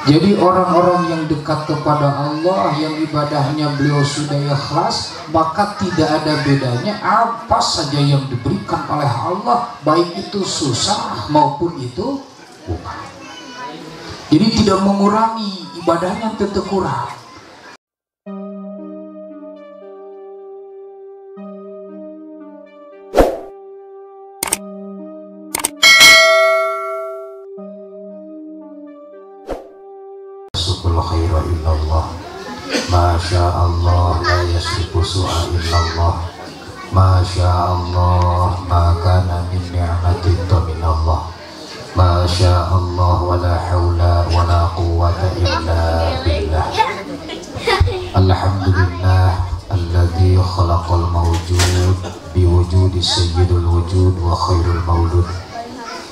Jadi orang-orang yang dekat kepada Allah, yang ibadahnya beliau sudah ikhlas, maka tidak ada bedanya apa saja yang diberikan oleh Allah, baik itu susah maupun itu bukan. Jadi tidak mengurangi ibadahnya, tetap kurang. Khaira illallah, masya Allah la yasrifu su'a illallah, masya Allah ma kana min ni'matin minallah, masya Allah wala hawla wala quwwata illa billah. Alhamdulillah alladzi khalaqal mawjud biwujudi sayyidul wujud wa khairul mawlud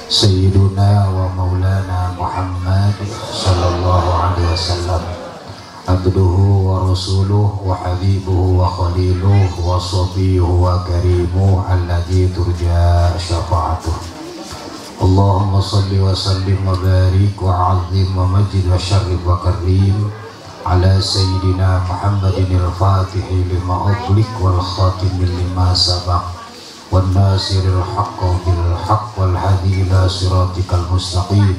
Sayyiduna wa maulana Muhammad sallallahu alaihi wasallam, abduhu wa rasuluh wa habibuhu wa khaliluh wa safiyuhu wa karimuh alladzi turja syafa'atuh. Allahumma salli wa sallim wa barik wa azim wa majid wa syarrif wa karim ala sayyidina Muhammadin al-fatihi lima ughliq wal khatimi lima sabaq والناصر الحق بالحق والهادي إلى صراطك المستقيم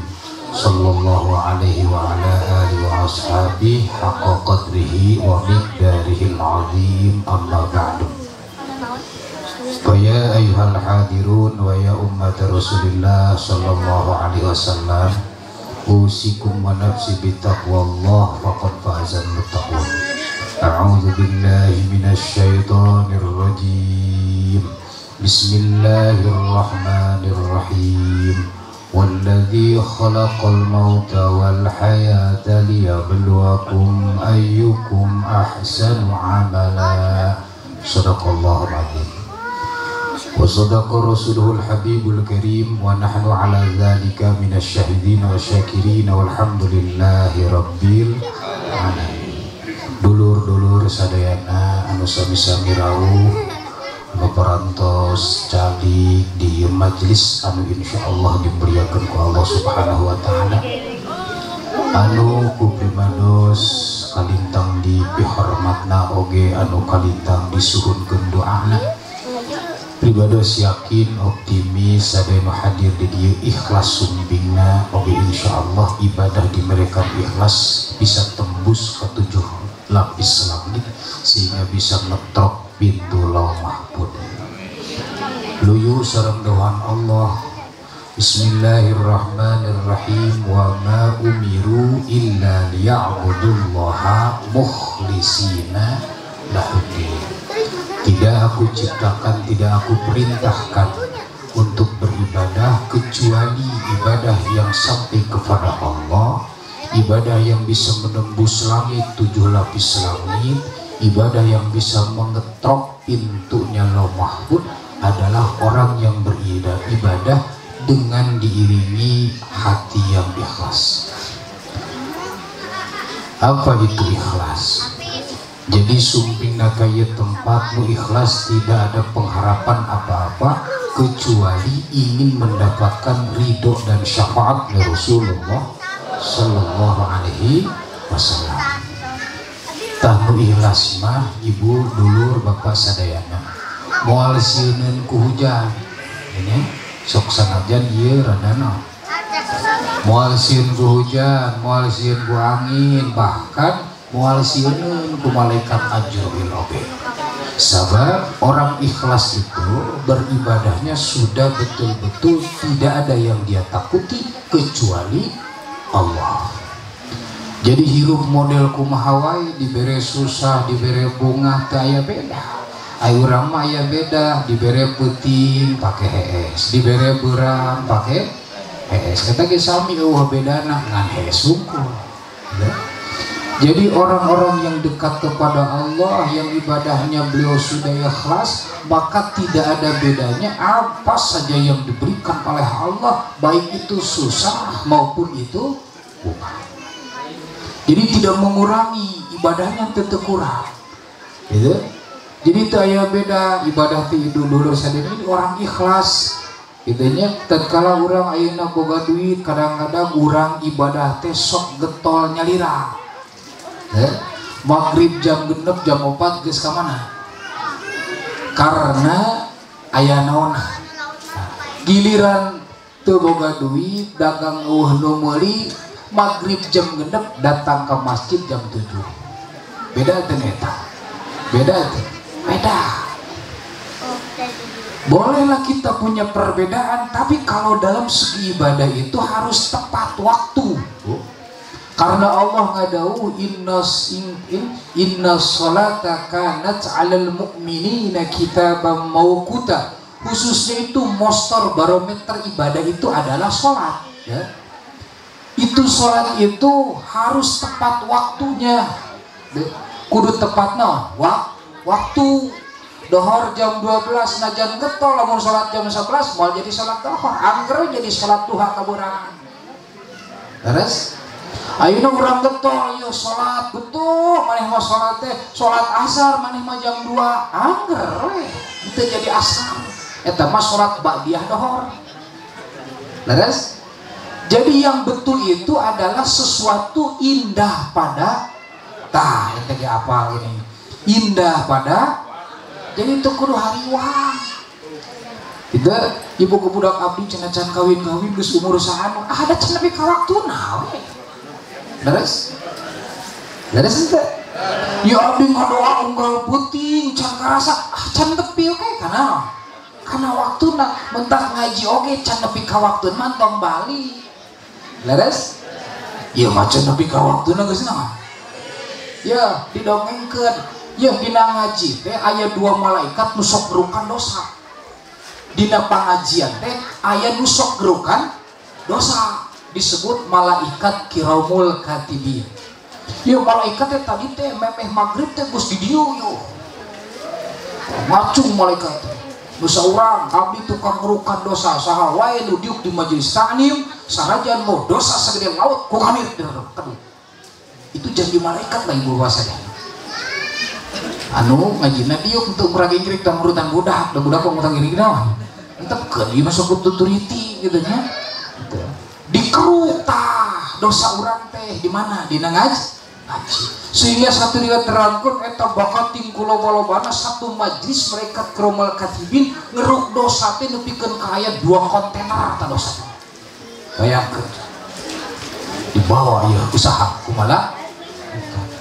صلى الله عليه وعلى آله وأصحابه حق قدره ومقداره العظيم. أما بعد، فيا أيها الحاضرون ويا أمة رسول الله صلى الله عليه وسلم، أوصيكم ونفسي بتقوى الله فقد فاز المتقون. أعوذ بالله من الشيطان الرجيم. بسم الله الرحمن الرحيم. والذي خلق الموت والحياة ليبلوكم أيكم أحسن عملا. صدق الله العظيم وصدق رسوله الحبيب الكريم، ونحن على ذلك من الشاهدين والشاكرين، والحمد لله رب العالمين. Dulur-dulur sadayana anu sami-sami rawuh parantos calik di majelis anu insyaallah dimuliakan ku Allah Subhanahu wa taala, anu ku primados kalintang di pihormatna oge anu kalintang disuhunkeun doana. Pribados yakin optimis sadaya nu hadir di dieu ikhlas sumbingna oge insyaallah ibadah di mereka ikhlas bisa tembus ke 7 lapis langit sehingga bisa ngetrok pintu Lauh Mahfud. Luyu sareng doan Allah. Bismillahirrahmanirrahim. Wa ma umiru illa liya'budullaha mukhlisina lahuddin. Tidak aku ciptakan, tidak aku perintahkan untuk beribadah kecuali ibadah yang sampai kepada Allah, ibadah yang bisa menembus langit 7 lapis langit, ibadah yang bisa mengetrok pintunya Lauh Mahfud adalah orang yang beribadah dengan diiringi hati yang ikhlas. Apa itu ikhlas? Jadi sumping nakaya tempatmu ikhlas, tidak ada pengharapan apa-apa kecuali ingin mendapatkan ridho dan syafaat dari Rasulullah Sallallahu Alaihi Wasallam. Tahnu ikhlas mah ibu dulur bapak sadayana moal sieuneun ku hujan ini sok sanajan ieu radana moal sieun ku hujan, moal sieun ku angin, bahkan moal sieuneun ku malaikat Ajrail oge. Sabab orang ikhlas itu beribadahnya sudah betul-betul tidak ada yang dia takuti kecuali Allah. Jadi hirup model kumaha wae, dibere susah, dibere bunga, teu aya beda. Ayo urang mah aya beda, dibere peuting pake hees, dibere beurang pake hees. Eta ge sami eueuh bedana ngan hees wungkul. Ya. Jadi orang-orang yang dekat kepada Allah, yang ibadahnya beliau sudah ikhlas, maka tidak ada bedanya apa saja yang diberikan oleh Allah, baik itu susah maupun itu bukan. Jadi tidak mengurangi ibadahnya, tetap kurang. Gitu. Jadi itu aya beda ibadah ti dulur sadaya ini orang ikhlas. Gitunya tatkala urang ayeuna boga duit kadang-kadang urang ibadah teh sok getol nyalira. Maghrib jam 6 jam 4 geus ka mana? Karena aya naonna. Giliran teu boga duit dagang eueuh nu meuli maghrib jam 6 datang ke masjid jam 7. Beda teh eta. Beda teh. Beda. Bolehlah kita punya perbedaan, tapi kalau dalam segi ibadah itu harus tepat waktu. Karena Allah ngadau inna sholata kanat 'alal mu'minina kitaban mawquta. Khususnya itu mostor barometer ibadah itu adalah sholat. Ya. Itu sholat itu harus tepat waktunya. Kudu tepat naon? Waktu. Dohor jam 12 najan getol lamun sholat jam 11 mau jadi sholat dohor, angger jadi sholat duha kaburangan. Terus ayeuna urang getol ieu sholat betul maneh mah sholat teh sholat asar maneh mah jam 2 angger we teu jadi asar. Eta mah sholat ba'diyah dohor. Terus jadi yang betul itu adalah sesuatu indah pada tah eta ge apa ini? Indah pada. Jadi itu kudu hariwang. Kita ibu ke budak abdi cenah can kawin-kawin geus umur saha ada can nepi ka waktuna we. Beres? Beres teh? Ya abdi ngadoa unggal peuting can karasa ah can tepi oke kana. Kana waktuna mentak ngaji oge can nepi ka waktuna mah tong bali. Leres? Ya mah can nepi ka waktuna geus naon? Ya didongengkeun. Ya dina ngaji teh aya dua malaikat nu sok gerukan dosa. Dina pangajian teh aya nu sok gerukan dosa disebut malaikat kiramul katibin. Ya malaikat teh tadi teh memeh maghrib teh geus di dieu yo. Ngacung malaikat teh. Nu saurang abdi tukang gerukan dosa saha wae nu diuk di majelis taklim sanajan mau dosa sagede laut ku kami. Itu janji malaikat lah ibu bahasanya. Anu ngajina diuk untuk murah ingkrik dan murutan budak, dan budak kok ngutang gini naon. Entepkeun ieu masuk tuturiti gitu nya. Gitu. Dikeruk tah dosa urang teh di mana? Dina ngaji. Sehingga satu riwayat terangkeun eta bakal tingkuloba-lobana satu majlis mereka kiramul katibin ngeruk dosa teh nepikeun ka aya 2 kontainer ta dosa. Bayangkeun. Dibawa ieu usaha kumaha?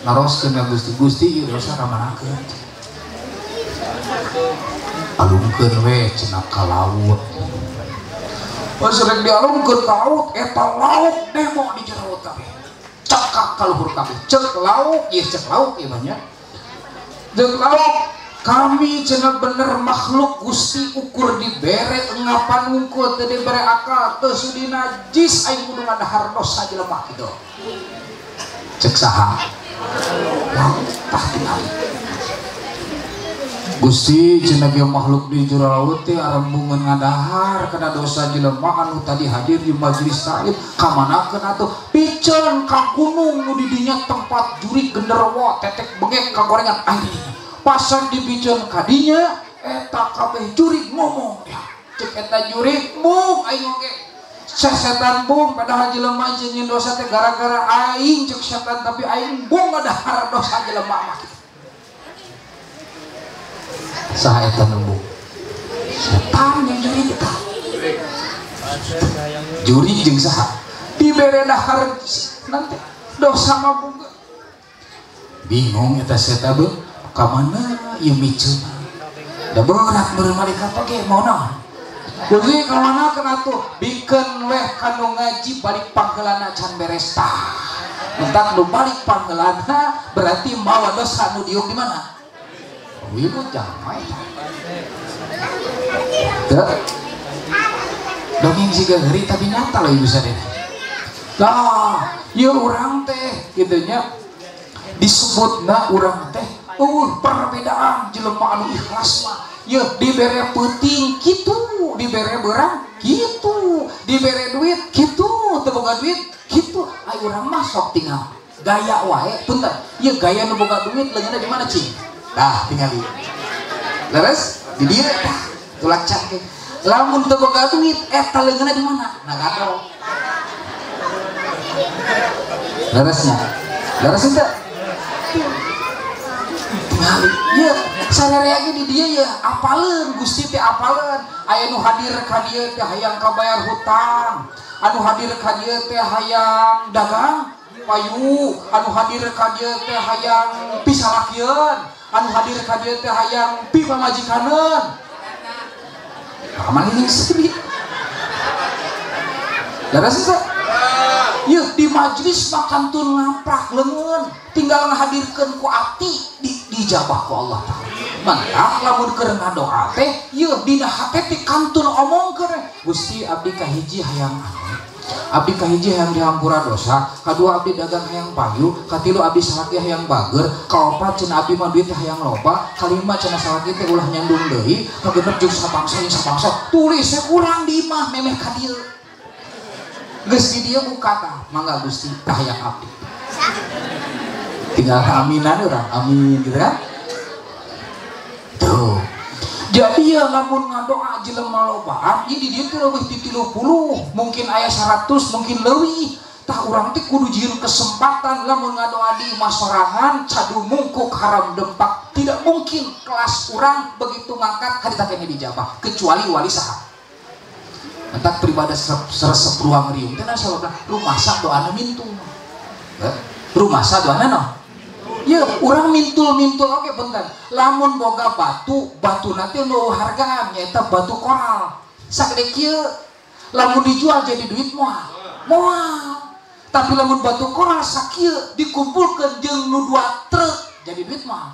Naroskeun ka Gusti, Gusti ieu dosa kamanakeun? Alungkeun we cenah ka laut. Pas rek dialungkeun ka laut eta laut demo di jero kabeh. Cekak ka luhur kabeh. Cek lauk ieu cek lauk ieu mah nya. Cek lauk kami cenah bener makhluk Gusti ukur dibere engapan wungkul teu dibere akal teu sudi najis aing kudu ngadahar dosa jelema kitu. Cek saha? Tah tingali. Gusti cenah ge makhluk di jero laut teh arembungeun ngadahar kana dosa jelema anu tadi hadir di majelis taklim kamanakeun atuh piceun ka gunung nu di dinya tempat jurig genderuwo tetek bengek kagorengan aing di dinya. Pasang dipiceun ka dinya eta kabeh jurig ngomong ya cek eta jurig mung aing oge setan bung padahal jelema jeung dosa teh gara-gara aing cek setan tapi aing bung ngadahar dosa jelema mah kitu. Saha eta nu setan yang jurig kita. Jurig jeung saha? Dibere dahar nanti dosa mah boga. Bingung eta setan beuh ka mana ieu miceun. Da berat meureun malaikat oge mau naon? Gusti ka mana atuh bikeun weh kanu ngaji balik panggeulana can beres tah. Mentak nu balik panggeulana berarti mawa dosa nu diuk di mana? Wibu jangan eta. Teu. Dongeng siga heuri tapi nyata lah ibu sadaya. Tah, ieu urang teh kitu nya disebutna urang teh eueuh perbedaan jelema anu ikhlas mah. Yeuh dibere peuting kitu, dibere beurang kitu, dibere duit kitu, teu boga duit kitu. Ai urang mah sok tinggal gaya wae punten. Ieu gaya nu boga duit leungeunna di mana cing? Tah tingali. Leres di dieu tah tulak cangkeng. Lamun teu boga duit eta leungeunna di mana? Nah gagal. Leresnya. Leres teu? Tingali. Ye, sararea ge di dieu ye apaleun Gusti teh apaleun. Aya nu hadir ka dieu teh hayang kabayar hutang, anu hadir ka dieu teh hayang dagang payu, anu hadir ka dieu teh hayang pisalakieun, anu hadir ka dieu teh hayang pipamajikaneun. Kamari jeung sri. Leres teh? Ye di majelis makan tun ngaprak leungeun, tinggal ngahadirkeun ku ati dijabah ku Allah Ta'ala. Mantap lamun keur ngadoa teh ye dina hate teh kantun omongkeun Gusti abdi kahiji hayang anu, abdi kahiji hayang dihampura dosa, kadua abdi dagang hayang payu, katilu abdi salaki hayang bager, kaopat cenah abdi mah duit hayang loba, kalima cenah salaki teh ulah nyandung deui, kagenep jeung sabangsa jeung sabangsa, tulis we kurang di imah memeh ka dieu. Geus di dieu buka tah, mangga Gusti tah hayang abdi. Tinggal aminan urang, amin gitu kan. Tuh. Jadi ya lamun ngadoa jelema lobaan, ieu di dieu teh leuwih ti 30, mungkin aya 100, mungkin leuwih. Tah urang teh kudu jieun kesempatan lamun ngadoa di imah sorangan, cadu mungkuk haram dempak. Tidak mungkin kelas urang begitu ngangkat harita keneh dijabah, kecuali wali saha. Entak pribadi seresep ruang riung teh sababna rumasa doana mintul. Rumasa doana no. Ya, urang mintul-mintul oke bentar. Lamun boga batu, batu nanti nu hargaan nyaeta batu koral. Sagede kieu lamun dijual jadi duit moal. Moal. Tapi lamun batu koral sakieu dikumpulkeun jeung nu 2 truk jadi duit moal.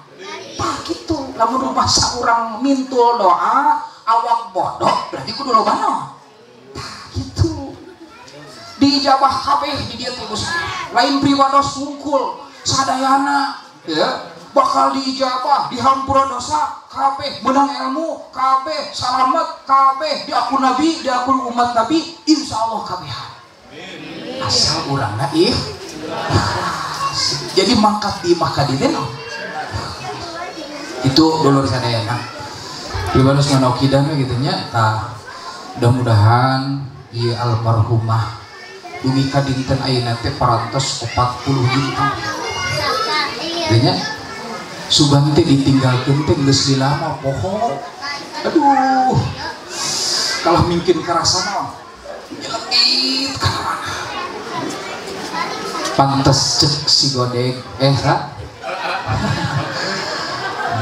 Tah kitu, lamun rumasa urang mintul doa awak bodoh berarti kudu loba no. Gitu dijabah kabeh di dieu teh Gusti. Lain priwados wungkul sadayana ya bakal diijabah, dihampura dosa kabeh, menang ilmu kabeh, salamet kabeh, diaku nabi, diaku umat nabi, insyaallah kabehan. Asal urangna ikhlas. Jadi mangkat di imah ka dieu teh itu dulur sadayana. Priwados nganokidan we kitu nya tah. Mudah-mudahan ieu almarhumah dugi ka dinten ayeuna teh parantos 40 dinten. Nya sugan teh ditinggalkeun teh geus lama poho. Aduh. Kalah mungkin karasa naon. Nyelekit kana mana. Pantes cek si godeg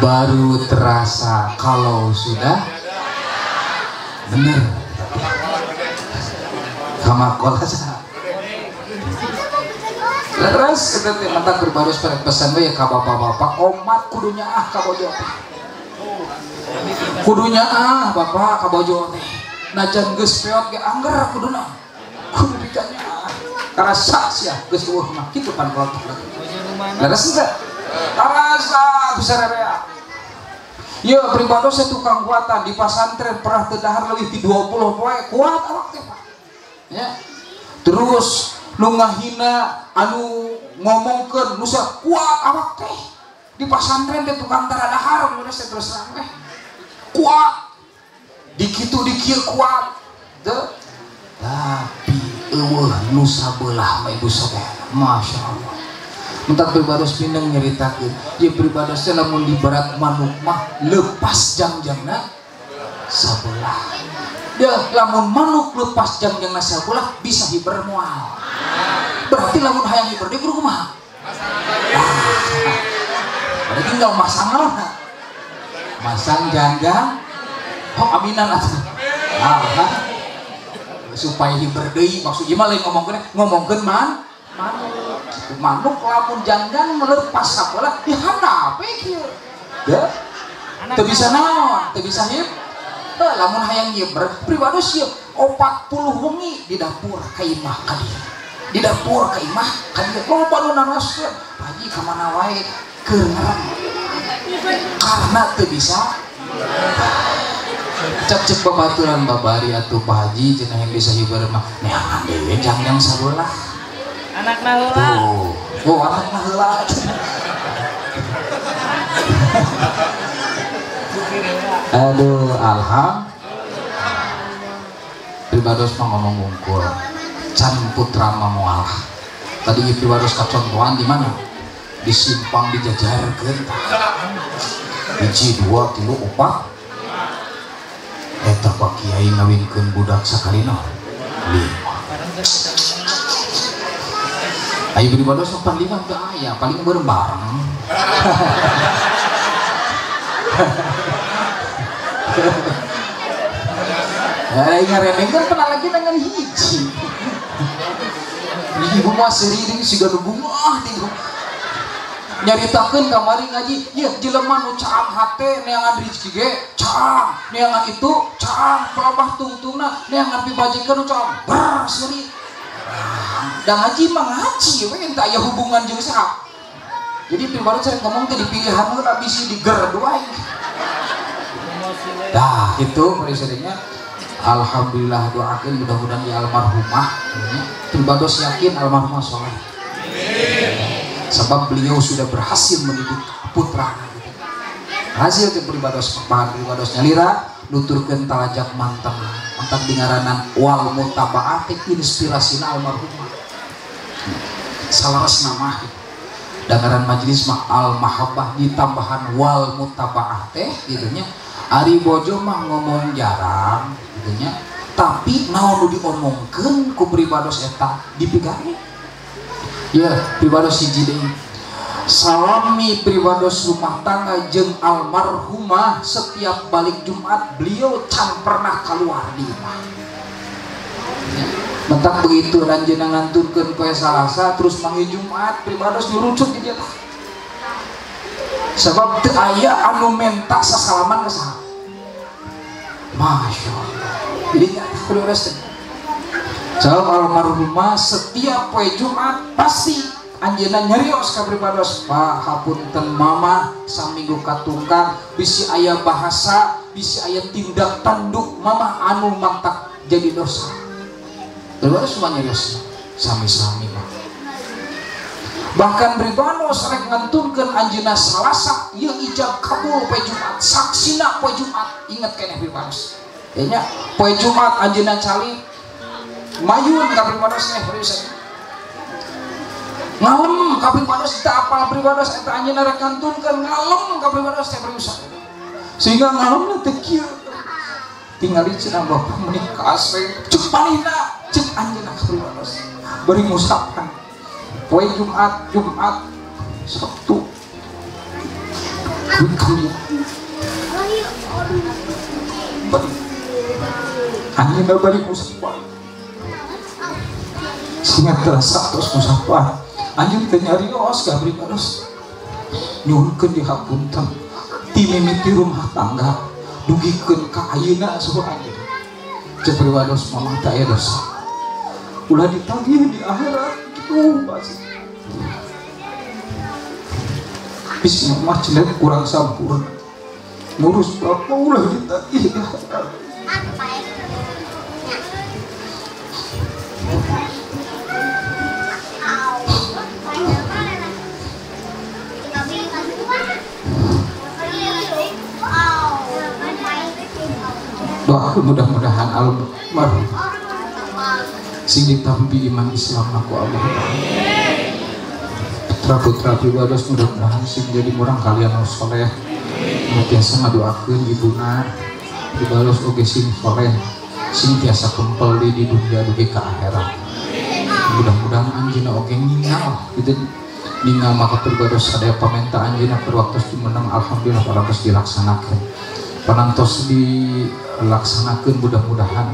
Baru terasa kalau sudah bener. Kama kola sah. Leres eta teh mantap berbarus pada pesan we ka bapak-bapak omat kudunya ah ka bojo teh. Kudunya ah bapak ka bojo teh. Najan geus peot ge angger kuduna. Kudu dikanya ah. Karasa sia geus eueuh mah kitu pan kolot. Leres teh? Karasa sarerea. Ya pribados saya tukang kuatan di pasantren pernah teu dahar leuwih ti 20 poe kuat awak teh Pak. Ya. Terus nu ngahina anu ngomongkeun nu kuat awak teh. Di pasantren teh tukang tara dahar mun teh terus terang teh. Kuat. Di kitu di kieu kuat. Teu. Tapi eueuh nu sabelah mah ibu sadayana. Masyaallah. Mentak pribados pineng nyeritakeun, ieu pribados teh lamun diberat manuk mah lepas jangjangna sabelah. Dia lamun manuk lepas jangjangna sabelah bisa hiber moal. Berarti lamun hayang hiber deui kudu kumaha? Berarti tinggal masang naon? Masang jangjang. Oh aminan atuh. Nah, supaya hiber deui maksud ieu mah lain ngomongkeun ngomongkeun man manuk. Manuk lamun janggang melepas sabelah dihandap we kieu. Teu teu bisa naon, teu bisa hip. Heuh lamun hayang nyiber pribados ieu 40 wengi di dapur ka imah ka dieu. Di dapur ka imah ka dieu loba nu naroskeun, Pak Haji ka mana wae keur ngerem. Karena teu bisa cek-cek babaturan babari atuh Pak Haji cenah yang bisa hiber mah neangan deui janggang sabelah. Anakna heula. Oh, anakna heula. Aduh, alhamdulillah. pribados mah ngomong ngungkul can putra mah moal. Tadi pribados kacontohan di mana? Di simpang dijajarkeun tah. 1 2 3 4. Eta Pak Kiai ngawinkeun budak sakalina 5. Ayo pribados mah 5 teu aya, paling beureum bareng. Ngarendeng kan pernah lagi dengan hiji. Ibu mah seuri siga nu bungah ti. Nyaritakeun kamari ngaji, ieu jelema nu caang hate neangan rezeki ge, caang, neangan itu caang, pelabah tungtungna, neangan pibajekeun nu caang, bar seuri. Da ngaji mah ngaji we teu aya hubungan jeung saha. Jadi pribados sering ngomong teh di pilihan heula bisi diger wae. Dah itu presidennya. Alhamdulillah doakeun mudah-mudahan di almarhumah pribados yakin almarhumah soleh. Sebab beliau sudah berhasil mendidik putra. Hasil ke pribados bahan pribados nyalira nuturkeun talajak manteng mantap dingaranan wal mutabaah inspirasina almarhumah. Salaras nama dangaran majelis mah al mahabbah ditambahan wal mutabaah teh gitu nya. Ari bojo mah ngomong jarang gitu nya, tapi naon nu diomongkeun ku pribados eta dipigawe. Ya, pribados hiji deui. Salami pribados rumah tangga jeung almarhumah setiap balik Jumat beliau can pernah keluar di imah. Ya, mentak begitu ranjeunna nganturkeun poe Salasa terus manggih Jumat pribados nyurucut di dieu tah. Sebab teu aya anu menta sasalaman ka saha. Masya Allah. Jadi pribados teh. Sebab almarhumah setiap poe Jumat pasti anjeunna nyarios ka pribados, Pak hapunten mama saminggu katungkang bisi aya bahasa, bisi aya tindak tanduk mama anu mantak jadi dosa. Pribados mah nyarios sami-sami mah. Bahkan pribados rek ngantunkeun anjeunna Salasa ieu ijab kabul poe Jumat, saksina poe Jumat, inget keneh pribados. Nya poe Jumat anjeunna calik mayun ka pribados teh pribados. Ngalem ka pribados teu apal pribados eta anjeunna rek ngantunkeun ngalem ka pribados teh pribados. Sehingga ngalemna teh kieu. Tingali cenah bapak meuni kasep ceuk manehna ceuk anjeunna ka pribados. Bari ngusapan. Poe Jumat, Jumat, Sabtu. Bari anjeunna bari ngusapan. Sehingga terasa terus musafah anjing teh nyarios ka pribados nyuhunkeun dihapunten ti mimiti rumah tangga dugikeun ka ayeuna saur anjeun cek pribados mamah teh aya dosa ulah ditagih di akhirat kitu pasti bisi mamah cenah kurang sampurna ngurus bapak ulah ditagih di akhirat. Doa mudah-mudahan almarhum sing ditampi iman Islam aku Allah. Putra-putra pribados mudah-mudahan sing jadi murang kalian soleh. Nu tiasa ngadoakeun ibuna pribados oge sing soleh, sing tiasa kempel di dunia dugi ka akhirat. Mudah-mudahan anjeunna oge ningal gitu ningal maka pribados sadaya pamenta anjeunna keur waktos jumeneng alhamdulillah parantos dilaksanakeun. Parantos dilaksanakeun mudah-mudahan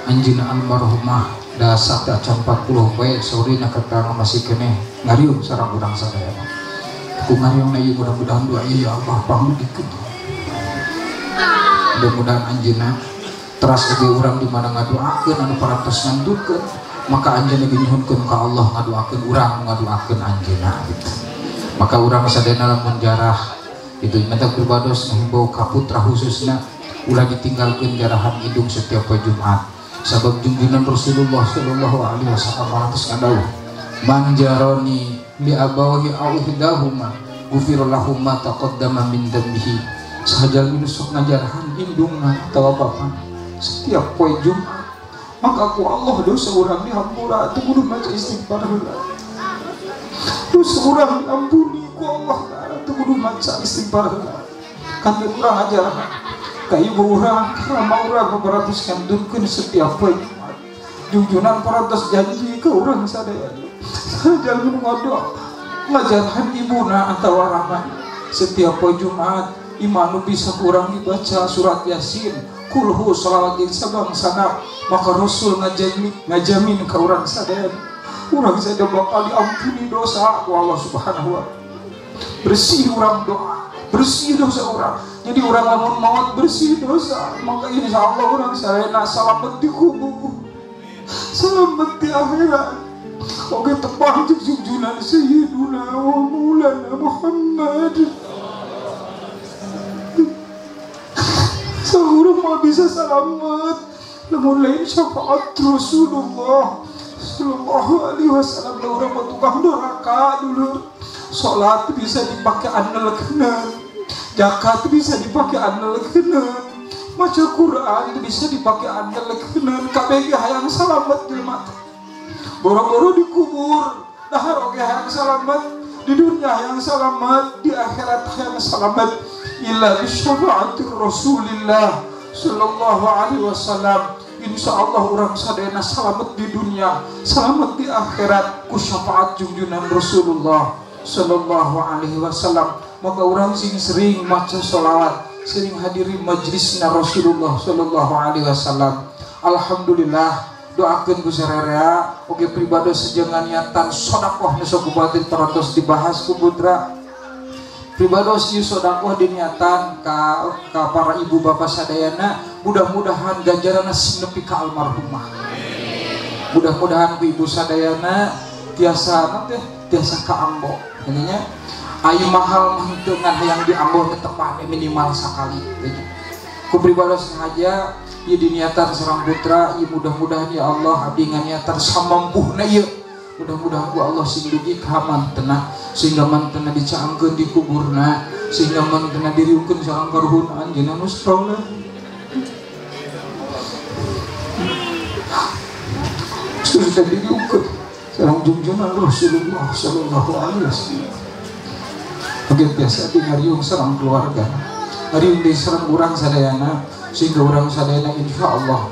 anjeunna almarhumah dasar teh acan 40 poe saurina keterangan masih keneh ngariung sareng urang sadaya. Ku ngariungna ieu mudah-mudahan doa ieu ya Allah pangmudikeun. Mudah-mudahan anjeunna teras oge urang di mana ngadoakeun anu parantos ngandutkeun maka anjeunna ge nyuhunkeun ka Allah ngadoakeun urang ngadoakeun anjeunna gitu. Maka urang sadayana lamun jarah itu minta pribados menghimbau ka putra khususna ulah ditinggalkeun jarahan indung setiap poe Jumat. Sabab junjungan Rasulullah sallallahu alaihi wasallam parantos ngadawuh man jaroni li abawahi aw ihdahuma ghufira lahu ma taqaddama min dzambihi. Sahaja nu sok ngajarahan indungna atawa bapana setiap poe Jumat Maka ku Allah dosa urang dihampura teu kudu maca istighfar heula. Dosa urang diampuni ku Allah taala teu kudu maca istighfar heula. Kan urang ajar ka ibu urang, ka rama urang baratus kantunkeun setiap poe Jumat. Jungjunan parantos janji ke urang sadayana. Jangan ngodo ngajarhan ibuna atawa ramana. Setiap poe Jumat imanu bisa kurang dibaca surat Yasin, kulhu, salawat jeung sabangsana, maka Rasul ngajamin ka urang sadayana. Urang sadaya bakal diampuni dosa ku Allah Subhanahu wa taala. Bersih urang doa, bersih dosa urang. Jadi urang lamun maot bersih dosa, maka insya Allah urang sadayana salamet di kubur, selamat di akhirat. Oke tepang junjunan Sayyiduna wa Maulana Muhammad. Seorang mah bisa selamat lamun lain syafaat Rasulullah sallallahu alaihi wasallam. Urang mah tukang doraka dulur. Salat bisa dipakai andal kena, zakat bisa dipakai andal kena, maca Quran bisa dipakai andal kena. Kabeh hayang selamat jelema. Boro-boro dikubur, dahar oge hayang selamat, di dunia hayang selamat, di akhirat hayang selamat. Illa bisyafaati Rasulillah sallallahu alaihi wasallam. Insyaallah urang sadayana selamat di dunia, selamat di akhirat ku syafaat junjunan Rasulullah sallallahu alaihi wasallam. Maka urang sing sering maca sholawat, sering hadiri majlisna Rasulullah sallallahu alaihi wasallam. Alhamdulillah, doakeun ku sararea oge pribados sejengan niatan sedekah nu sok batin parantos dibahas ku putra. Pribados ieu sedekah diniatan ka para ibu bapak sadayana, mudah-mudahan ganjaranna sing nepi ka almarhumah. Mudah-mudahan ku ibu sadayana tiasa teh tiasa kaambo. Ininya ayu mahal mah henteu ngan hayang diambo tepat minimal sakali. Ku pribados sengaja ieu diniatan sareng putra, ieu mudah-mudahan ya Allah abdi nganiatan samampuhna ieu. Mudah-mudahan ku Allah sing dugi ka mantena, sehingga mantena dicaangkeun di kuburna, sehingga mantena diriungkeun sareng karuhun anjeunna nu saleh. Sudah diriungkeun sareng junjunan Rasulullah sallallahu alaihi wasallam. Oke biasa di ngariung sareng keluarga, ngariung di sareng urang sadayana, sehingga urang sadayana insyaallah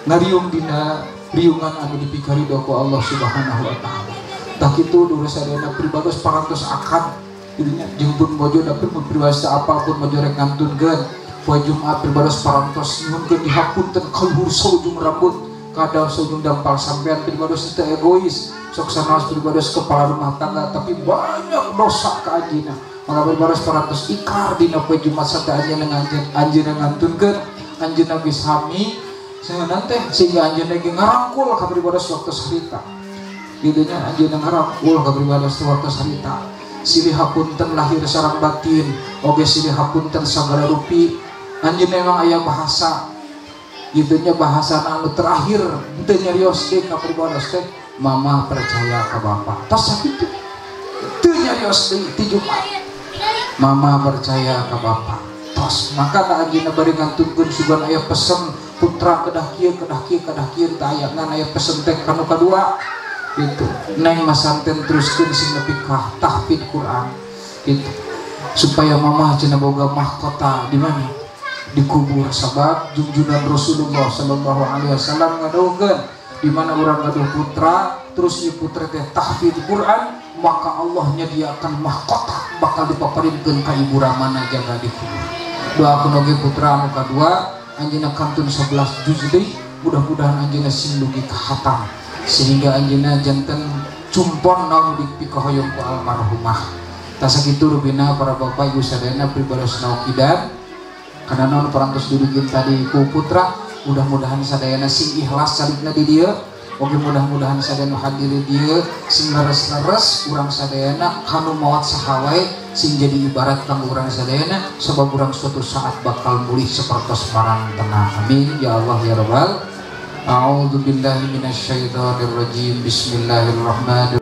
ngariung dina riungan anu dipikari ku Allah Subhanahu wa taala. Tah kitu dulur sadayana pribados parantos akad dirinya jeung pun bojo dapur pribasa apapun bojo rek ngantunkeun poe Jumat pribados parantos nyuhunkeun dihapunten ka luhur saujung rambut kada saujung dampal sampean. Pribados teu egois sok sanaos pribados kepala rumah tangga tapi banyak dosa ka anjeunna. Maka pribados parantos ikrar dina poe Jumat sadaya anjeunna ngantunkeun anjeunna geus sami sehingga sehingga anjeunna ge ngarangkul ka pribados waktu harita. Gitu nya anjeunna ngarangkul ka pribados waktu harita. Silih hapunten lahir sareng batin, oge silih hapunten sagala rupi. Anjeunna emang aya bahasa. Gitu nya bahasa anu terakhir henteu nyarios deui ka pribados teh, mama percaya ka bapak. Tos sakitu. Teu nyarios deui ti Jumat. Mama percaya ka bapak. Tos maka ka anjeunna bari ngantunkeun sugan aya pesen putra kedah kieu kedah kieu kedah kieu teu aya ngan aya pesen teh kanu kadua gitu. Neng masanten teruskeun sing nepi ka tahfidz Quran gitu. Supaya mamah cenah boga mahkota di mana? Di kubur. Sabab junjunan Rasulullah sallallahu alaihi wasallam ngadawuhkeun di mana urang gaduh putra terus ieu putra teh tahfidz Quran, maka Allah nyediakan mahkota bakal dipaparinkeun ka ibu ramana jaga di kubur. Doakeun oge putra anu kadua anjeunna kantun 11 juz deui, mudah-mudahan anjeunna sing dugi ka khatam sehingga anjeunna janten cumpon naon dipikahoyong ku almarhumah. Tah sakitu rupina para bapak ibu sadayana pribados naukidan kana naon parantos dudugin tadi ku putra, mudah-mudahan sadayana sing ikhlas carikna di dieu. Oke mudah-mudahan sadayana hadir di dieu sing leres-leres urang sadayana kanu maot saha wae sing jadi ibarat kanggo urang sadayana sebab urang suatu saat bakal mulih sapertos marantena. Amin ya Allah ya Rabbal. A'udzu billahi minasyaitonir rajim. Bismillahirrahmanirrahim.